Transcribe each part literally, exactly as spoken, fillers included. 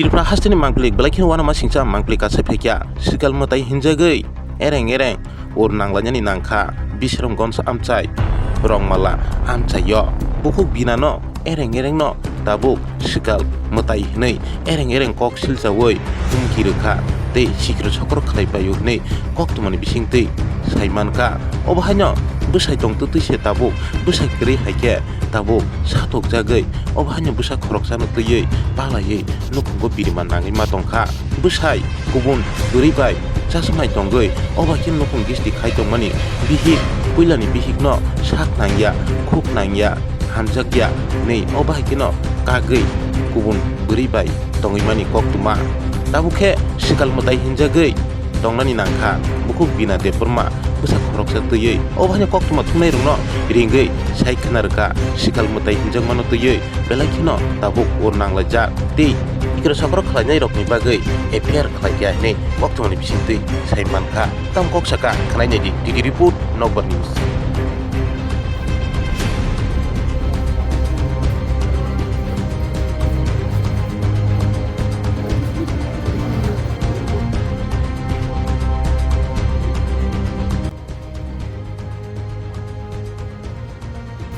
Tripura hasteni mangpili belai kheno uanama singcha mangpili kasai phaikya, sikal mwtai hinjagwi ereng ereng ur nanglainani nangkha, Bisramganj amchai, Rongmala amchaio bukhuk binano ereng erengno tabuk sikal mwtai hinwi ereng ereng kok silchaui humki rwkha tei sikiro sokoro khlai paio hinwi koktwmani bisingtwi sai mankha. Obo haino bwsai tongtwtwi se tabuk bwsai kwrwi hai khe tabuk satokjagwi obo haino bwsa khoroksano twiwi palaiwi nukhungo birima nangwi ma tongkha. Bwsai kubun bwrwi bai chasmai tongwi obo khe nukhung gisti khai tongmani bihik puilani bihikno sak nangya, khuk nangya, hamjakya hinwi obo hai kheno kagwi kubun bwrwi bai tongwi mani koktwma. Tabuk khe sikal mwtai hinjagwi tongnani nangkha, bukhuk Bina Debbarma bwsa khoroksa twiwi obo haino koktwma thumnairokno ringwi sai khna rwkha, sikal mwtai hinjakmano twiwi belai kheno tabuk ur nanglaijak tei sikiro sokoro khlainairokni bagwi F I R khlaikha hinwi koktwmani bisingtwi sai mankha. Tamo kok saka khwnainai di, D D report, Nokbar News.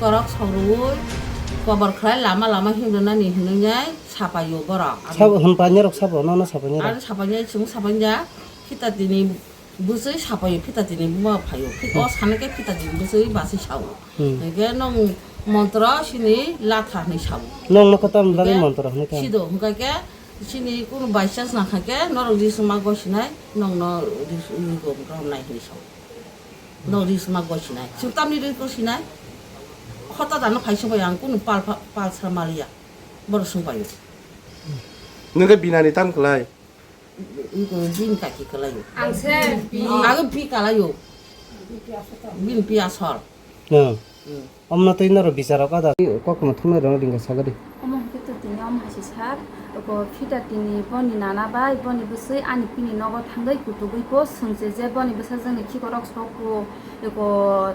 Korok sok rwui kobor khlai lama lama himrwnani hinwi sapaio borok. Sabo hwnpainai rok sabo, nono sapainai rok? Aro sapainai, chwng sapainai, phita tini bwswi sapaio, phita tini buma phaio. Phi-, o sana khe phita tini bwswi bachwi sao. Hmm. Hwnkhe nwng montro sini latha hinwi sao. Nwng nokho tamni bagwi montro hinwi ta? Sido, hwnkha khe sini kunu by chance nangkha khe norok risuma gosinai, nwngno ris-, ri-, romnai hinwi sao. Nwng risuma gosinai. Chwng tamni ri gosinai? Hota dano phaisa bai ang kunu pal pha-, pal sa maliya. Borok swng paio. Nwng khe Binani tam kwlai? Iko bini kaki kwlaio. Ang se bi. Ang bi kalaio. Bini pi asol. No. Hmm. Omno twi noro bicharo kada. Kokno thumai rwna ringka sagadi. Omo hwnkhe to tini omo hai se sar. Oko phita tini boni nana bai boni bwswi ani pini nogo thangwi kutugwi po swngse je boni bwsajwkni khikorok sokku. Eko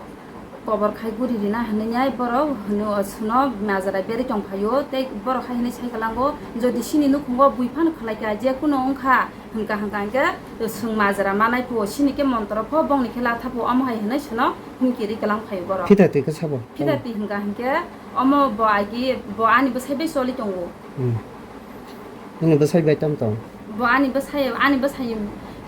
kobor khai guri rina hinwi nai borok hwnwi o suno majra berwi tong phaio tei borok hai hinwi sai kwlango, jodi sini nukhungo bui phano khwlai kha je kuno wngkha hwnkha hwnkha hwnkhe swng majra manai phuo sini khe montro pho bongni khe latha phuo omo hai hinwi suno humki ri kwlang phaio borok. Phita twi khe sabo? Phita twi hwnkha hwnkhe omo bo agi bo ani bwsai bai choli tongo. Hmm. Nini bwsai bai tam tong? Bo ani bwsai, ani bwsai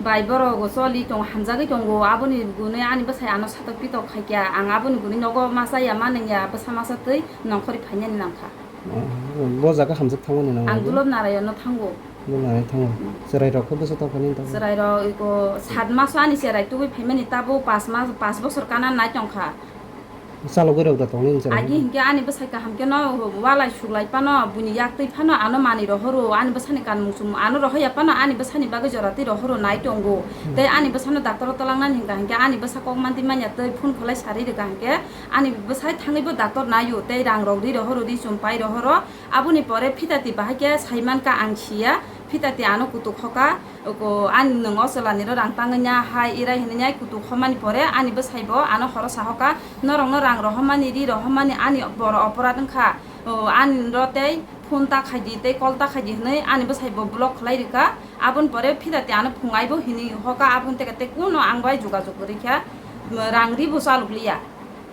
bai borok choli tongo, hamjagwi tongo. Aboni gunui ani bwsai ano satok pitok khaikya. Ang aboni gunui nogo ma chaya, ma nungya, bwsa masa twi nongkhorwi phainani nangkha. Oh, bo jaga hamjak thangmani nang? Ang Dulop Narayan no thango. Dulop Narayan thango. Chwrai rok khe bwsa tongkha nini tabuk? Chwrai rok iko sat maso ani chwrai tubui phaimani tabuk pas mas, pas bosor kana nai tongkha. Chalogwi rok da tongni wngkha. Agi hinkhe ani bwsai kaham khe no walai suklai phano, buini yak twi phano ano manwi rohoro, ani bwsani kanmung chumung ano rohorya phano ani bwsani bagwi jora twi rohoro nai tongo. Hmm. Tei ani bwsano doctor o twlangnani hwnkha hinkhe ani bwsa kok manti manya tei phone kholai sarwi rwkha hinkhe ani bwsai thangwi bo doctor naio tei rang rok ri rohoro, ri chum pai rohoro. Aboni pore phita twi bahai khe sai mankha ang siya, phita twi ano kutuk hoka. Oko ani nwng o chwla ni ro rang tangwi nya hai irai hinwi nya kutuk homani pore ani bwsai bo ano horo sahoka, norok no rang rohormani, ri rohormani, ani boro oporad wngkha, o ani ro tei phone ta khaidi tei call ta khaidi hinwi ani bwsai bo block khlai rwkha. Aboni pore phita twi ano phungai bo hinwi hoka, aboni teke tei kuno ang bai jogajog kwrwi kha, rang ri bo chalok liya.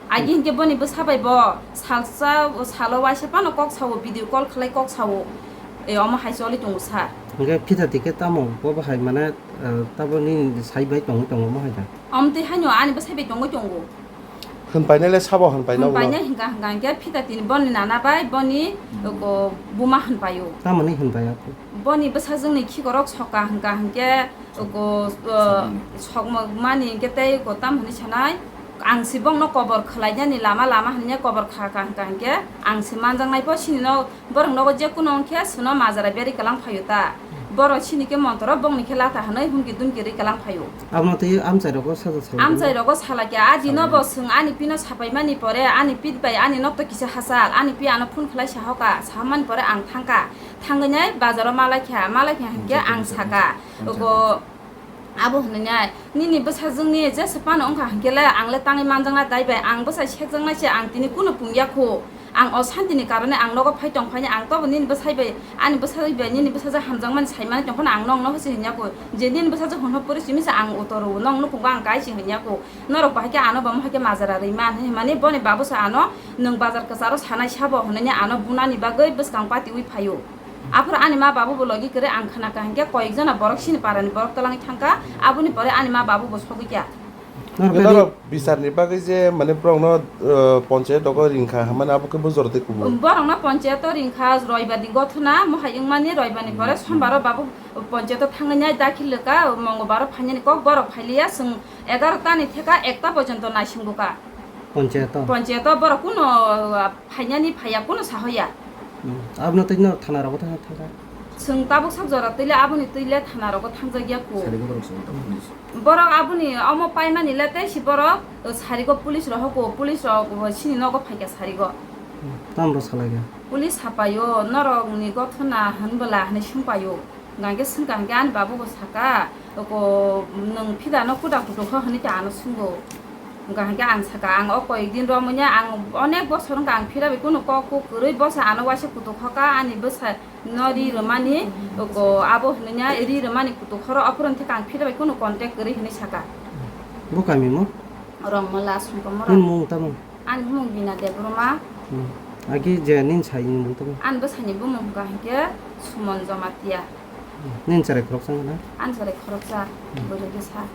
Agi hinkhe boni bwsa bai bo salsa, salo waisa phano kok sao, video call khlai kok sao. E, omo hai choli tongo sir. Hinkhe phita twi khe tamo bo bahai mane, eh, taboni sai bai tongwi tongo mo hai da? Omo twi haino ani bwsai bai tongwi tongo. Hwnpainai le sabo hwnpaino ulo? Hwnpainai hwnkha hwnkha hinkhe phita tini boni nana bai boni, hmm, oko buma hwnpaio. Tamoni hwnpai apo? Boni bwsajwkni khikorok soka hwnkha hinkhe oko, eh, sokmani hinkhe tei oko tam hwnwi sanai, ang se bongno kobor khwlainani lama lama hwnwi kobor kha kha hwnkha hinkhe ang se manjaknai pho sini no borok nogo je kuno wngkhe suno majra berwi kwlang phaio ta. Borok sini khe montoro bongni khe latha hwnwi humki dumki rwi kwlang phaio. Abono tei amchai rogo sajak salai. Amchai rogo salai khe a dino bo swng ani pino sapaimani pore ani pit bai ani nokto kisa hachal ani pi ano phone khlai sahoka, sahamani pore ang thangkha. Thangwi nai bazaro malai kha, malai kha hinkhe ang saka, ogo abo hwnwi nai, "Nini bwsajwkni jesa phano wngkha hinkhe le ang le tangwi manjakna dai bai, ang bwsai sekjaknai se, ang tini kuno pungya kho, Ang o santini karone ang nogo phai tong phaini, ang tobo nini bwsai bai, ani bwsai bai nini bwsajak hamjakmani saimani tong phano ang nokno hwse hwnyaku. Je nini bwsajak hwnho pori simi se ang utoro, nokno phungo ang kaisi hwnyaku. Norok bahai khe ano bamo hai khe majra rwi man hwnmani boni babu se ano nwng bazar kwcharo sanai sabo hwnwi ano bunani bagwi bwskang patiwi phaio. Aphuru ani ma babu bo logi kwrwi ang khna kha hinkhe koyek jona borok sini parani borok twlangwi thangkha, aboni pore ani ma babu bo sogwi kha. Norok Norok bisarni bagwi je mane borokno, uh, ponchayat dogo ringkha hwnmani abo khe bo jora tei kubun. Borokno ponchayato ringkha, roibani gothona mohai wngmani, roibani pore sombaro babu ponchayato thangnai dakhil rwkha, mongobaro phainani kok borok phailiya, chwng egaroh tani theka ekta porjonto naising bukha. Ponchayato? Ponchayato borok kuno, uh, phainani phaiya kuno sahoya. Hmm. Abono tei no thana rogo thang thangkha? Chwng tabuk sak jora twi le aboni twi le thana rogo thangjak ya kho. Sarigo borok chwng tabuk police. Borok aboni omo paimani le tei si borok, uh, sarigo police rok hoko, police rok, uh, sini nogo phaikha sarigo. Hmm. Tamro salaikha? Police sapaio, norokni gothona hwnbwla hwnwi swngpaio. Hwnkha hwnkhe swngkha hwnkhe ani babu bo saka, "Oko nwng phidano kuda kutukho?" hwnwi khe ano swngo. Hwnkha hwnkhe ang saka, "Ang o koyek din romwi ya, ang onek bosor wngkha ang phira bai kunu kok kuk kwrwi, bwsa ano waisa kutukho ka, ani bwsa no ri rwmani, oko abo hwnwi ya ri rwmani kutukhoro, ophuru hwnkhe ang phira bai kunu contact kwrwi," hwnwi saka. Bo kami mo? Rongmala, Songkomoro. Nini mung tamo? Ani bumung Bina Debbarma. Hmm. Agi je nini sai ni mung tamo? Ani bwsani bumung hwnkha hinkhe Suman Jamatia. Hmm. Nini chwrai khoroksa wngkha na? Ani chwrai khoroksa, hmm, bwrwi bwsa.